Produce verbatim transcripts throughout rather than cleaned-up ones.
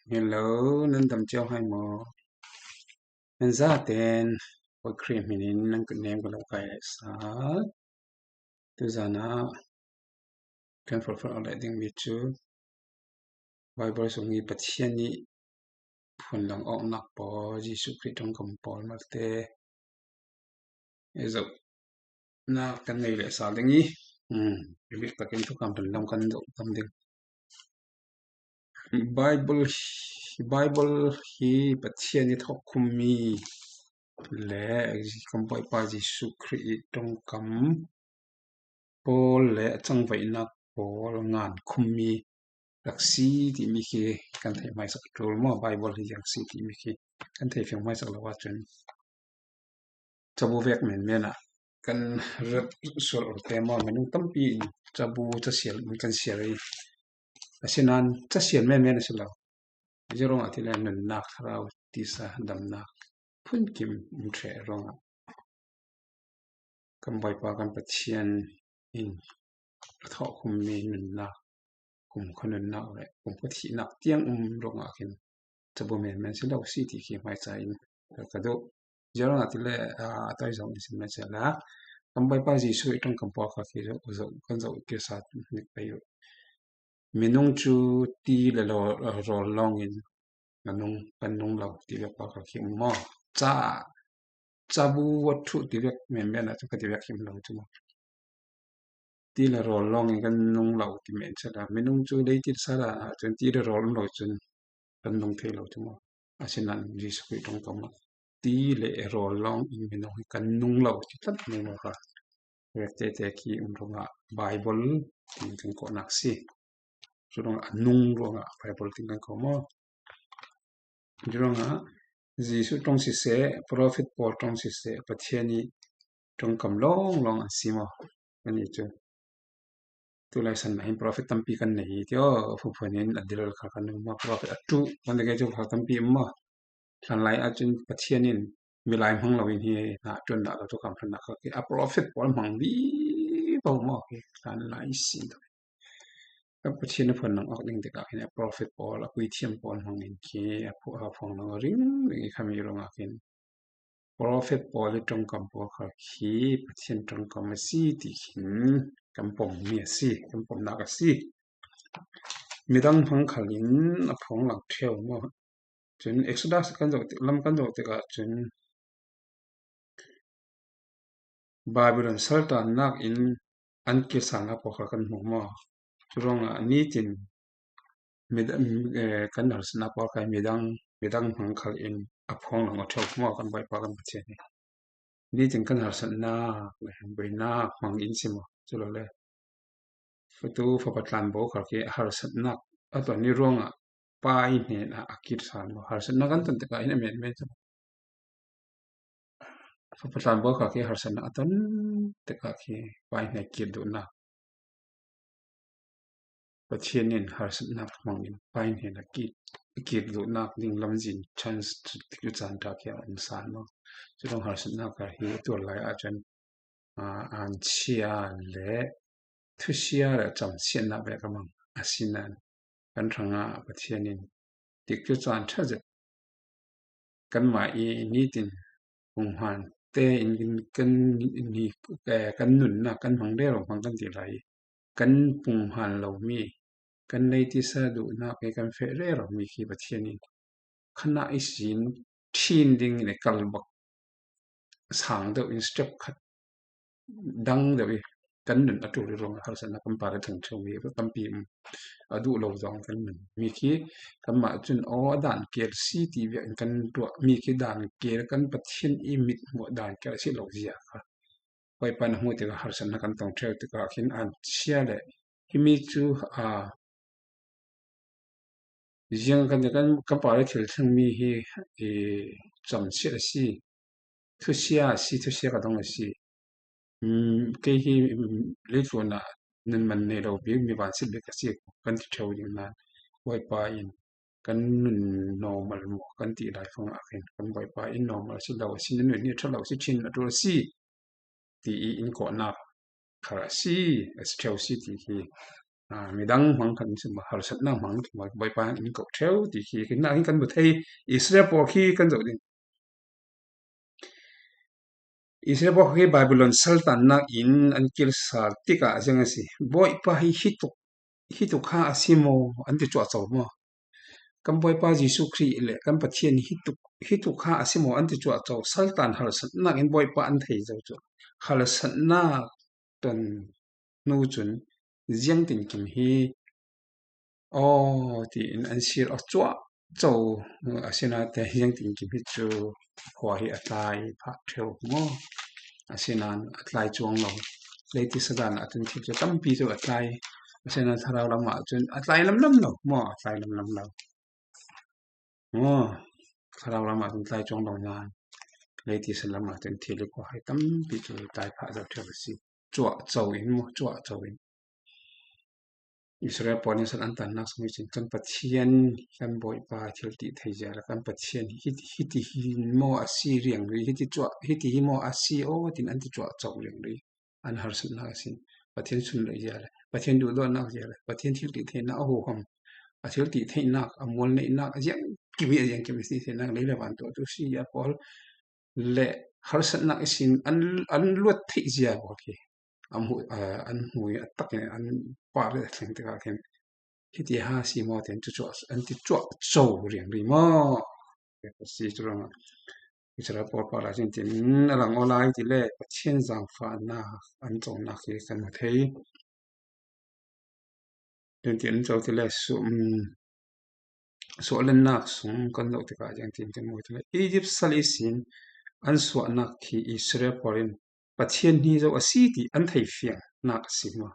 Hello, nan dam ciau hai maw? Nan zaten Paul Khrih hminin nan kut nem ka lo kai lai sa. Tuzan ah kan forhforh awk lai ding mi cu Bible sung i Pathian nih phun lang awknak pawl, Jesuh Khrih ṭongkam pawl malte i zohnak kan ngei leh sal ding i, um, bik takin thukam ṭanlam kan zoh tam ding. Bible, Bible hi Pathian i thawkkhummi le kan Bawipa Jesuh Khrih i ṭongkam pawl le a cangvaihnak pawl ngan khummi rak si timi khi kan theih hmaisak ṭul maw? Bible hi ziang si timi khi kan thei fiang hmaisak lo ahcun cabu vek menmen ah kan rat sual urte maw? Minung tampi in cabu casial in kan siar i, asinain casial menmen a si lo. Ziaruangah tile nunnak, thlarau tisa damnak phunkim um ṭheh ruangah kan Bawipa kan Pathian in a thawhkhummi nunnak, kumkhua nunnak le kumkhua thihnak tiang um ruangah khin cabu menmen si lo si ti khi hmaica in ka duh. Ziaruangah tile, aa, a tawi zong in sim le sehla, kan Bawipa Jesuh i ṭongkam pawl kha khi zoh, zoh, kan zoh kirsa nik pei uh. Minung cu ti le rawl, rawl lawngin a nung, kan nung lo ti vek pawl kha khi um maw? Ca, cabu a ṭhuh ti vek menmen ah cu ka ti vek khi um lo cu maw? Ti le rawl lawngin kan nung lo ti men sehla, minung cu leitir sa dan ahcun ti le rawl um lo cun kan nung thei lo cu maw? Asinain Jesuh Khrih ṭongkam ah ti le rawl lawngin minung hi kan nung lo ti tlat mai maw kha? Vek tete khi um ruangah Bible tiin kan kawhnak si. Cu ruangah a nung ruangah Bible tiin kan kawh maw? Cu ruangah Jesuh ṭong siseh, profet pawl ṭong siseh, Pathian i ṭongkam lawnglawng an si maw? Kan i cu tulai san ah hin profet tampi kan nei i ti aw, phuphuan in a dil kha kan um maw? Profet a ṭuh kan ti cu kha tampi um maw? Hlanlai ahcun Pathian in milai hmang loin hi hna ṭuan dah lo, thukam hlannak kha khi a profet pawl hmang vivo maw? Khi hlanlai sin. Kan Pathian a phun lang awk ding tikah hin a profet pawl, a puithiam pawl hmang in khi a phu-, a phuang lang a ring ding i khami ruangah khin profet pawl i ṭongkam pawl kha khi Pathian ṭongkam a si ti khin kan pommi a si, kan pomnak a si. Midang hmang khal in a phuang lang ṭheu maw? Cun Exodus kan zoh tik, lam kan zoh tikah cun Babylon saltannak in an kirsannak pawl kha kan hmu maw? Cu ruangah nitin midang, eh, kan harsatnak pawl kha midang, midang hmang khal in a phuang lang a ṭheu maw, kan Bawipa kan Pathian hi? Nitin kan harsatnak le buainak hmang in si maw? Culole atu fapa tlanbo khal khi a harsatnak a ton i ruangah Pa i hnenah a kirsan maw? Harsatnak kan ton tikah hin a menmen cu fapa tlanbo khal khi harsatnak a ton tikah khi Pa i hnen kir duhnak, Pathian in harsatnak hmang in Pa i hnen a kir, a kir duhnak ding lamzin chance tikcu caan ṭha khi a um san maw? Cu dong harsatnak kha hi a tuar lai ahcun, aa, an chia le thusia le camsiatnak vek a mang. Asinain kan hrangah Pathian in tikcu caan ṭha zet kanmah i nitin punghan tein kan, kan, ni, eh, kan nunnak kan hmang rero hmang kan ti lai. Kan punghan lomi, kan leitisa duhnak i kan feh reromi khi Pathian in khanah ihsin ṭhin ding in i kal bak sang deuh in step khat dang deuh i kan nun a ṭul i ruangah harsatnak kan par i thang ṭheu mi tampi um. A duh lo zong kan nun mi khi kanmah cun aw a dan ker si ti viah in kan tuah mi khi dan ker kan Pathian i mit hmuh dan ker a si lo zia kha Bawipa na hmuh tikah harsatnak kan tong ṭheu tikah khin an chia le himi cu, aa, ziang kan, kan, kan par i thil thlengmi hi, i, camsiat a si, thusia a si, thusia ka dong a si. Um, kei hi, um, leitlun ah nun man nei lo bik, mi vansit bik a si, kan ti ṭheu ding nain Bawipa in kan nun normal maw kan ti lai fangah khin kan Bawipa in normal a si lo, a si, na nun hi ṭha lo a si, ṭhin a ṭul a si ti i in kawhnak khal a si, a si ṭheu si ti hi a, midang hmang khat in si maw, harsatna hmang khat maw, Bawipa in ko ṭheu ti khi, khi na hi kan hmu thei, Israel pawl khi kan zoh ding. Israel pawl khi Babylon saltanna in an kilsal tikah ziang a si. Bawipa hi hituk, hituk kha a si maw, an ti cuahco maw? Kan Bawipa Jesuh Khrih le kan Pathian hituk, hituk kha a si maw, an ti cuahco. Saltan harsatna in Bawipa an thei zo cu. Harsatna ton hnu cun ziangtinkim hi aw tiin an sir aw cuahco. Asinain ziangtinkim hi cu khua hi a tlai phah ṭheu maw? Asinain a tlai cuang lo. Leitisa dan ah cun thil cu tampi cu a tlai. Asinain thlarau lamah cun a tlai lamlam lo maw? A tlai lamlam lo. Maw, thlarau lamah cun tlai cuang lo nain leitisa lamah cun thil i khua hai tampi cu tlai phah zo ṭheu a si. Cuahco in maw, cuahco in. Israel pawl in sal an tannak sung hi cun kan Pathian, kan Bawipa thil tih thei zia le kan Pathian hiti, hiti hi maw a si riangri, hiti cuah, hiti hi maw a si aw tin an ti cuahco riangri. An harsatnak a si. Pathian sunloih zia le Pathian duhdawtnak zia le Pathian thil tih theihnak a huham, a thil tih theihnak, a mualneihnak a ziang kim i, a ziang kim i si theihnak lei le van tuahtu si a pawl le harsatnak ihsin an, an luat theih zia pawl khi a hmu, a, an hmu i a takin an par le a thleng tikah khin hiti ha si maw tin cucuah an ti cuahco riangri maw? Si cu ruangah Israel pawl par lai cun tin a lang aw lai ti le Pathian zaangfahnak an conak hi kan hmu thei. Cun tin an co ti le su-, um, suahlennak sung kan zoh tikah ziang tin kan hmu ti le Egypt sal ihsin an suahnak khi Israel pawl in Pathian hi zo a si ti an thei fiangnak a si maw?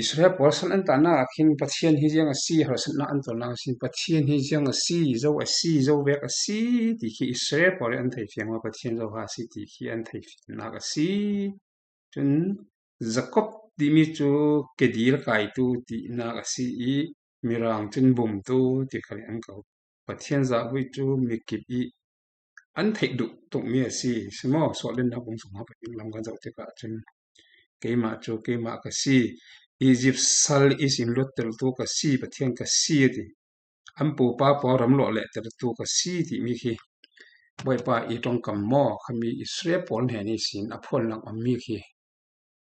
Israel pawl sal an tannak ah khin Pathian hi ziang a si, harsatnak an tonnak a si, Pathian hi ziang a si, zo a si, zo vek a si ti khi Israel pawl in an thei fiang maw? Pathian zo ha si ti khi an thei fiangnak a si. Cun Jakob timi cu kedil kaitu tinak a si i, Mirang cun bumtu ti khal in an ko. Pathian zahvuih cu mikip i an theih duh tukmi a si. Si maw? Suahlennak bung sungah Pathian lam kan zoh tikah cun keimah cu keimah ka si. Egypt sal ihsin luattertu ka si, Pathian ka si a ti. An pupa pawl ram lawh lehtertu ka si timi khi Bawipa i ṭongkam maw? Khami Israel pawl hnen ihsin a phuannak a mi khi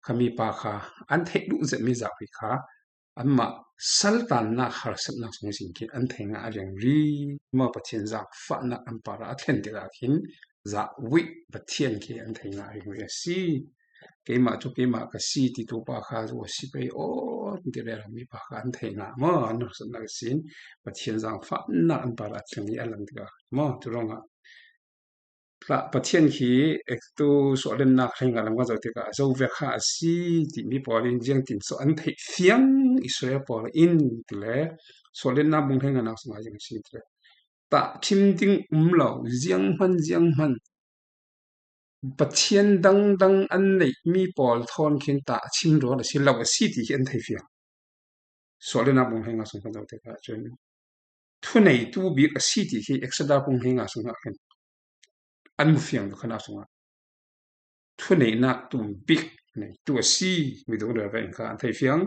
khami pa kha an theih duh zetmi zahpi kha anmah saltannak harsatnak sung ihsin khi an thei ngah a riangri maw? Pathian zaangfahnak an parah a thlen tikah khin zahvuih Pathian khi an thei ngah a riangri a si. Keimah cu keimah ka si titu pa kha zo a si pei aw ti rero mi pa kha an thei ngah maw? An harsatnak ihsin Pathian zaangfahnak an parah a thlen i a lang tikah maw? Cu ruangah tla-, Pathian khi Ektu suahlennak hleinga lam kan zoh tikah zo vek kha a si timi pawl in ziangtin so an theih fiang Israel pawl in ti le suahlennak bung hleinganak sungah ziang a si ti le tahchim ding um lo, zianghman, zianghman Pathian dangdang an neihmi pawl thawn khin tahchim rual a si lo a si ti khi an thei fiang. Suahlennak bung hleinga sung kan zoh tikah cun thuneitu bik a si ti khi Exodus bung hleinga sungah khin an mu fiang tu khan a sungah thuneihnak tu bik neitu a si mi dong rel ve in kha an thei fiang.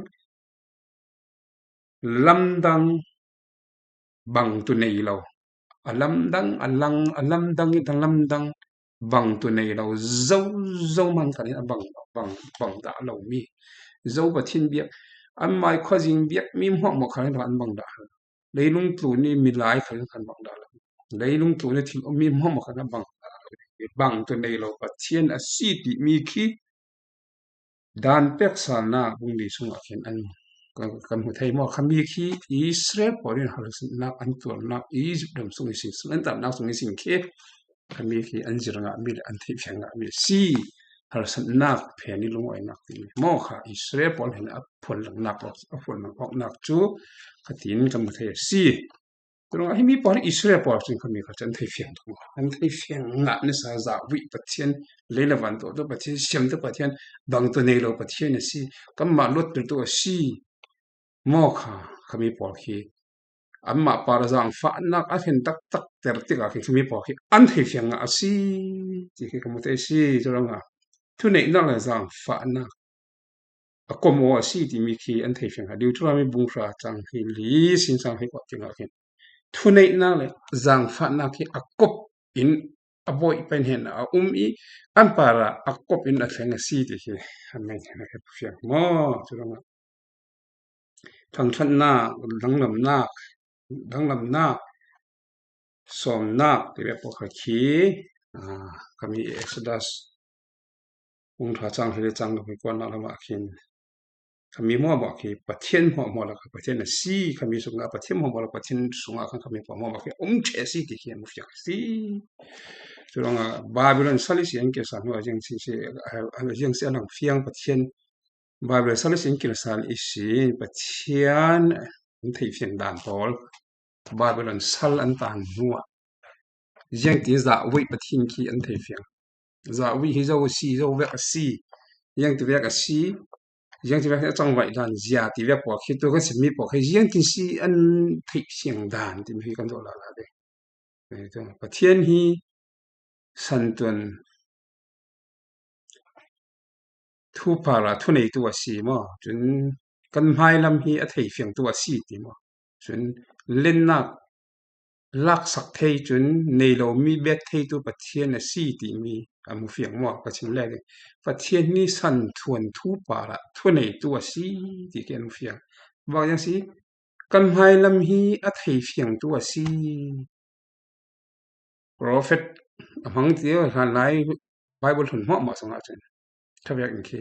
Lamdang bang tu nei lo. A lamdang, a lang, a lamdang, a lamdang bang tu nei lo. Zo, zo man khan in a bang, bang, bang dah lo mi. Zo Pathian biak, an mai khuazing biak mi hmuahhmuah khan in an bang dah lo. Leilung tlun i milai khan in an bang dah lo. Leilung tlun i thil um mi hmuahhmuah khan in an bang dah lo. Bang tu nei lo Pathian a si ti mi khi Dan pek salnak bung li sungah khin an kan, kan hmu thei maw? Khami khi Israel pawl in harsatnak an tuarnak Egypt ram sung ihsin, an tannak sung ihsin khi khami khi an zir ngahmi le an theihfiang ngahmi a si. Harsatnak phen i lungawinak ti maw kha Israel pawl hin a phuanlangnak, a phuanlang awknak cu khatin kan hmu thei a si. Curuangah himi pawl hi Israel pawl cun khami kha cu an thei fiang tuk. An thei fiang ngah nasa zahvuih Pathian, lei le van tuahtu Pathian, siamtu Pathian, bangtu nei lo Pathian a si, kanmah luattertu a si. Maw kha khami pawl khi anmah par zaangfahnak a thlen taktak ter tikah khi khami pawl khi an thei fiang ngah a si ti khi ka hmu thei a si. Curuangah thuneihnak le zaangfahnak a kom aw a si timi khi an thei fiang a. Deuteronomy bung hra chang hni li sin chang hni kua tiang ah khin thuneihnak le zangfahnak khi a kop in a bawi pen hen a um i an parah a kop in a thleng a si ti khi an mei hen a fiang maw. Curuangah thangṭhatnak, danglamnak, danglamnak, sawmnak ti vek pawh kha khi, aa, khami Exodus bung hra chang hni le chang hni kuanak lamah khin khami hmuahhmuah khi Pathian hmuahhmuah lakah Pathian a si, khami sungah Pathian hmuahhmuah lakah Pathian sungah khan khami hmuahhmuah khi a um ṭheh a si ti khi a mu fiang a si. Curuangah Babylon sal i si an kesa hnuah ziang si si, a, a, ziang si a lang fiang Pathian Babylon sal i sin kilsal i sin Pathian an theih fiang dan pawl Babylon sal an tan hnuah ziangtin zahvuih Pathian khi an thei fiang. Zahvuih hi zo a si, zo vek a si, ziangti vek a si, ziangti vek hi a cangvaih dan zia ti vek pawh khi tu kan simi pawh khi ziangtin si an theih fiang dan timi hi kan dawh lala ve. Pathian hi santuan thu parah thuneitu a si maw? Cun kan hmailam hi a thei fiangtu a si ti maw? Cun lennak laksak thei cun nei lomi bet theitu Pathian a si timi a mu fiang maw? Ka chim lek in Pathian hi santuan thu parah thuneitu a si ti khi an mu fiang. Bang yang si kan hmailam hi a thei fiangtu a si. Profet a hmang ti hlan lai Bible hlun hmuahhmuah sungah cun ṭhavek in khi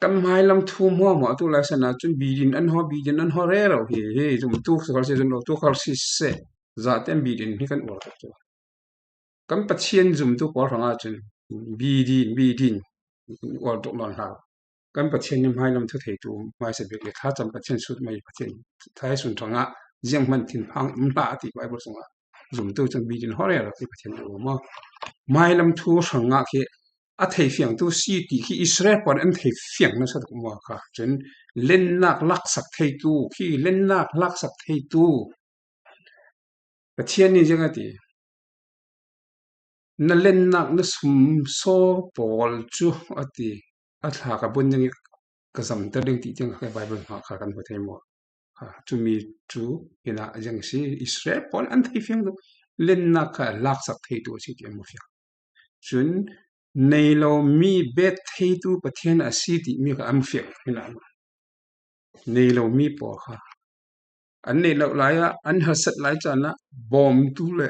kan hmailam thu hmuahhmuah tu lai sana cun bidin an haw, bidin an haw rero hi, hi zumtu khal si, zumtu khal si seh, zate an bidin hi kan uar tuk cu. Kan Pathian zumtu pawl hrangah cun bidin, bidin uar tuk nawn hlah. Kan Pathian hi hmailam thu theitu hmaisa bik le thlacam Pathian sut mai Pathian thaisun hrangah zianghman thinphang um hlah a ti Bible sungah zumtu cun bidin haw rero ti Pathian a um maw? Hmailam thu hrangah khi a thei fiangtu si ti khi Israel pawl an thei fiang nasa tuk maw kha. Cun lennak laksak theitu khi lennak laksak theitu Pathian nih ziang a ti, na lennak na sumsaw pawl cu a ti, a thla ka bun ding i ka zamter ding ti tiang kha Bible hna kha kan hmu thei maw? Kha, cumi cu hinah ziang a si, Israel pawl an thei fiang tu, lennak kha laksak theitu a si ti an hmu fiang. Cun nei lomi bet theitu Pathian a si timi kha an fiang hinah nei lomi pawl kha an neih loh lai ah, an harsat lai caan ah bawmtu le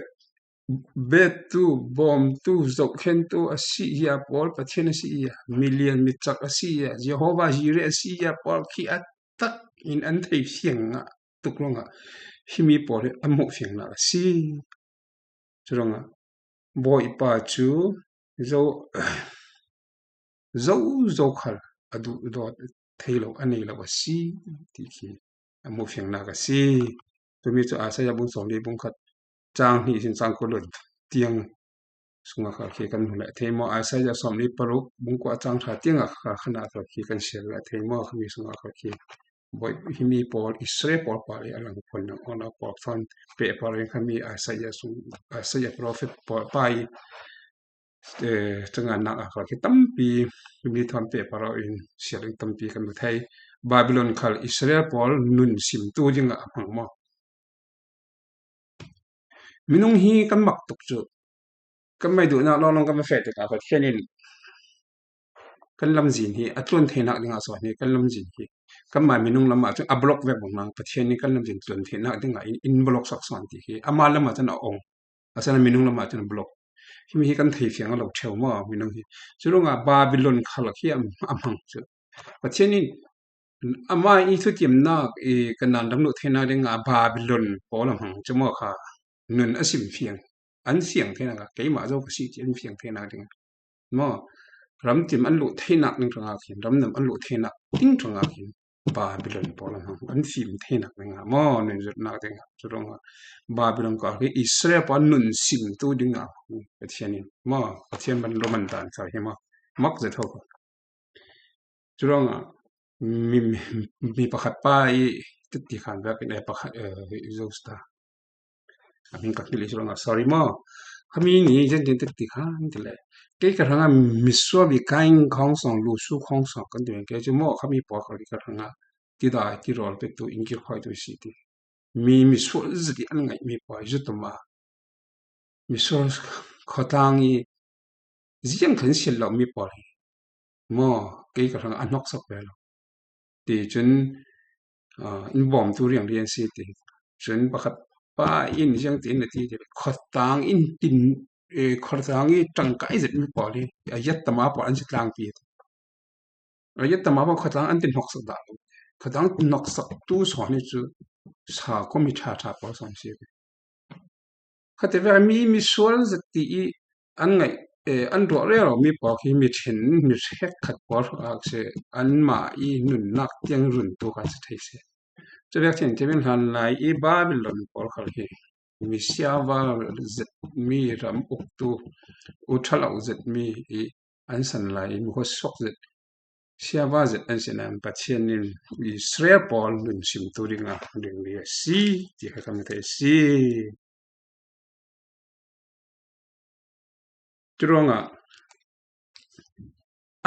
bettu, bawmtu, zohkhentu a si i a pawl Pathian a si i a, milian mitcak a si i a, Jehovah Jireh a si i a pawl khi a tak in an thei fiang ngah tuk ruangah himi pawl hi a hmuh fiangnak a si. Curuangah Bawipa cu zo, zo, zo khal a duhdawt thei lo, a nei lo a si ti khi a hmuh fiangnak a si. Tumi cu Isaiah bung sawmli bung khat cang hnih sin cang kul tiang sungah khal khi kan hmu leh thei maw? Isaiah sawmli paruk bung kua cang hra tiangah kha khanah khal khi kan siar leh thei maw? Khami sungah khal khi Bawi himi pawl Israel pawl pa i a lang phun awna pawl fan pehpar in khami Isaiah sung, Isaiah prophet pawl pa i, eh, cangannak a khal khi tampi himi thawn pehpar in siar in tampi kan hmu thei. Babylon khal Israel pawl nun simtu dingah a hmang maw? Minung hi kan mak tuk cu kan mei duhnak lawnglawng kan va feh tikah Pathian in kan lamzin hi a tluan theinak dingah sawn hi kan lamzin hi kanmah minung lamah cun a block vek bang hna Pathian in kan lamzin tluan theinak dingah in, in block sak sawn ti hi amah lamah cun a ong a sana minung lamah cun a block himi hi kan thei fiang a lo ṭheu maw minung hi. Curuangah Babylon khal khi a, a hmang cu Pathian in amah i thutiamnak i Kanaan ram luh theinak dingah Babylon pawl a hmang cu maw kha nun a sim fiang, an fiang theinak ah keimah zo ka si ti an fiang theinak ding maw? Ramtim an luh theinak ding hrangah khin, ramnam an luh theinak ding hrangah khin Babylon pawl a hmang an fim theinak dingah maw nun zutnak dingah curuangah Babylon khal khi Israel pawl nun simtu dingah Pathian in maw Pathian ban roman dan khal hi maw mak zet ho. Curuangah mi, mi, mi pakhat pa i titi khan vek in, eh, pakhat, eh, i zo sta. A hming ka hngilh i curuangah, sorry maw. Khami nih Zentail titi khan ti le. Kei ka hrangah misual bik kain khawng sawng, lusu khawng sawng kan ti men kei cu maw, khami pawl khal hi ka hrangah tidai tirawl pektu, inn kilkhawitu si ti. Mi misual zet i an ngaih mi pawl hi zutuma misual khuatang i ziang khan siat lo mi pawl hi maw, kei ka hrangah a hnawksak ve lo. Ti cun, aa, in bawmtu riangrian si ti. Cun pakhat pa in ziang ti in a ti ti le, khuatang in tin, eh, khuatang i ṭangkai zet mi pawl hi a yattama pawl an si tlangpi ti. A yattama pawl khuatang an tin hnawksak dah lo. Khuatang tin hnawksaktu sawn hi cu sa khuami ṭha ṭha pawl sawn si ti. Khativek mi, misual zet ti i an ngaih, eh, an ruah rero mi pawl khi mi ṭhin, mi hrekkhat pawl ruah si, anmah i nunnak tiang runtu kan si thei si. Cuvek chin, cuvek hlan lai i Babylon pawl khal hi mi siava zet mi, ram uktu, u ṭha lo zet mi i an san lai i mi khuasuak zet, siava zet an si nain Pathian in Israel pawl nunsimtu dingah ringri a si ti kha kan thei si. Curuangah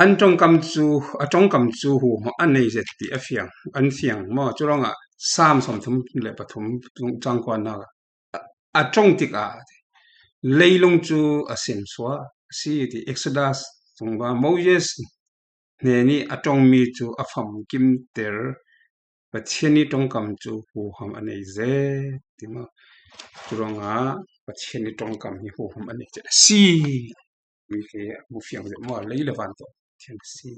an ṭongkam cu, a ṭongkam cu huham a nei zet ti a fiang, an fiang maw? Curuangah Sam sawmthum le pathum cangkuanak ah a ṭong tikah leilung cu a semsuah a si ti Exodus sungah Moses hnenih a ṭongmi cu a famkimter, Pathian ih ṭongkam cu huham a nei zet ti maw? Curuangah Pathian ih ṭongkam hi huham a nei zet a si. Mi khi a hmu fiang zet maw? Lei le van tawh Pathian a si.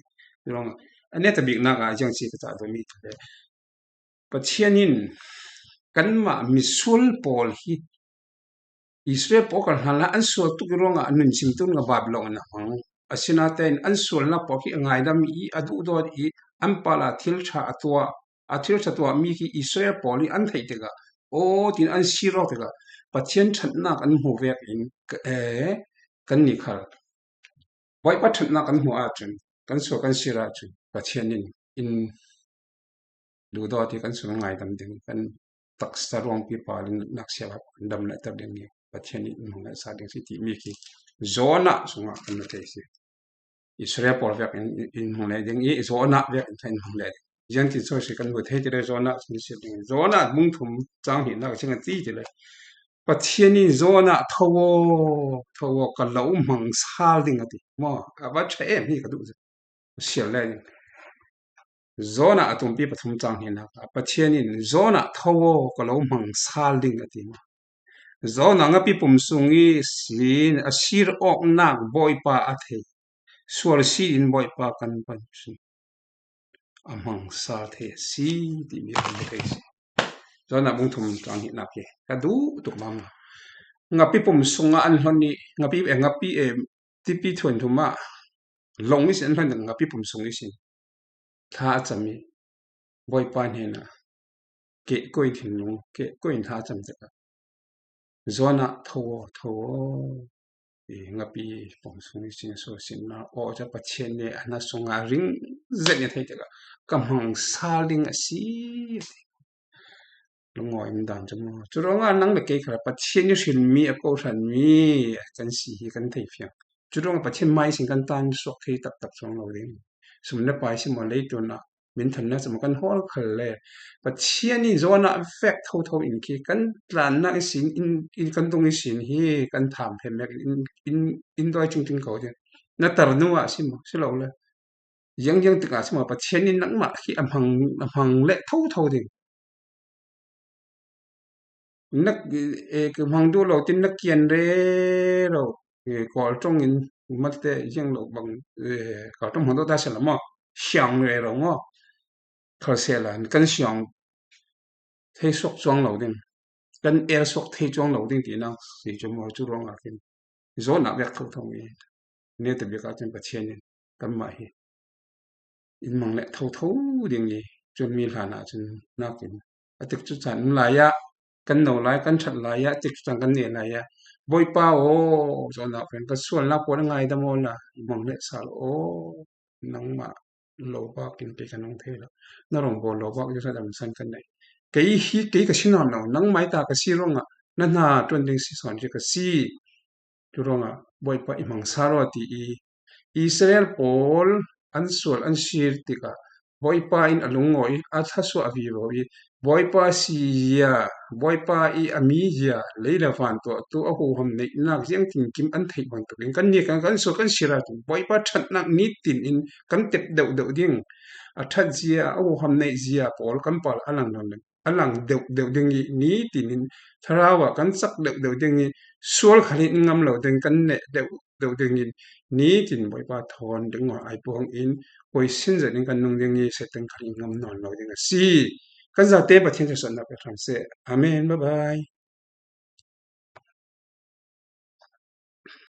Curuangah a netabiknak ah ziang si ka cah duhmi cu le, Pathian in kanmah misual pawl hi Israel pawl kal hlan lai an sual tuk i ruangah a nunsim tuk a Babylon in a hmang. Asinatein an sualnak pawl khi a ngaidam i a duhdawt i an pala thil ṭha a tuah, a thil ṭha tuahmi khi Israel pawl i an theih tikah aw tiin an sir awk tikah Pathian ṭhatnak an hmuh vekin, eh, kannih khal Bawipa ṭhatnak kan hmuh ahcun, kan sual kan sir ahcun Pathian in, in duhdawt i kan sual ngaidam ding, kan taksa ruangpi pal in natnak siapa kan dam lehter ding i Pathian in in hung lehsa ding si timi khi Jonah sungah kan hmu thei si. Israel pawl vek in, in hung leh ding i Jonah vek in kha in hung leh ding. Ziangtin so si kan hmu thei ti le Jonah sin si ding. Jonah bung thum cang hnihnak a cing a ti ti le Pathian in Jonah tho aw, tho aw, ka lo hmang sal ding a ti. Maw, a va ṭha em hi ka duh zet. Sial le ding. Jonah a tumpi pathum cang hnihnak ah Pathian in Jonah tho aw, ka lo hmang sal ding a ti. Jonah ngapi pum sung ihsin a sir awknak Bawipa a thei. Sual si in Bawipa kan pan cun a hmang sal thei a si timi kan hmu thei si. Jonah bung thum cang hnihnak hi ka duh tuk mama. Ngapi pum sungah an hlon i, ngapi, eh, ngapi, eh, tipi thuan thum ah lawng ihsin an hlon, ngapi pum sung ihsin thla a cam i Bawipa hnenah kehkoi thinlung, kehkoi in thla a cam tikah Jonah tho aw, tho aw. I ngapi pum sung ihsin sual sinna aw ca Pathian nih a hna sungah ring zet ni thei tikah ka hmang sal ding a si. Lungawi in dan cu maw? Curuangah nang le kei khal Pathian ih hrilmi, a kohhranmi kan si hi kan thei fiang. Curuangah Pathian mai sin kan tan suak thei taktak cuang lo ding. Sum le pai si maw, leitlun ah minthannak cu maw kan hawl khal le Pathian in Jonah vek thotho in khi kan tlannak ihsin, in, in kan dung ihsin hi kan tham phem mek in, in, in dawi cingcing ko ding. Na tar hnu ah si maw, si lo le ziangziang tikah si maw, Pathian in nangmah khi a hmang, a hmang leh thotho ding. Na, eh, ka hmang duh lo tin na kian rero, eh, Kawl ṭong in mate ziang lo bang, eh, Kawl ṭong hmang duh ta si lo maw, siang rero maw, khalsehla kan siang thei suak cuang lo ding, kan er suak thei cuang lo ding tinak si cu maw, cu ruangah khin Jonah vek thotho mi netabik ahcun Pathian in kanmah hi in hmang leh thotho ding i cun mi hlan ahcun nakin a tikcu caan um lai ah kan no lai, kan ṭhat lai ah, a tikcu caan kan neh lai ah Bawipa aw, Jonah pen ka sualnak pawl a ngaidam awla i hmang leh sal aw, nangmah lo bak in kei ka nung thei lo. Na rong bawl lo bak in sadam san kan nei. Kei hi, kei ka si nawn lo, nangmah ih ta ka si ruangah na hna ṭuan ding si sawn si ka si. Cu ruangah Bawipa i hmang sal aw ti i Israel pawl an sual an sir tikah Bawipa in a lungawi a thluasuah vivo i Bawipa sizia, Bawipa i a mizia lei le van tuahtu a huham neihnak ziangtinkim an theih bantukin kan nih kan kan sual kan sir a tin Bawipa ṭhatnak nitin in kan tep deuhdeuh ding, a ṭhatzia a huham neihzia pawl kan pal a lang nawn lo a lang deuhdeuh ding i nitin in thlarau ah kan cak deuhdeuh ding i sual khal in ngam lo ding kan neh deuhdeuh ding in nitin Bawipa thawn ding aw ai puang in koi sin zet in kan nung ding i Satan khal in ngam nawn lo ding a si. Kan zate Pathian thluasuahnak pe hram seh. Amen. Bye bye.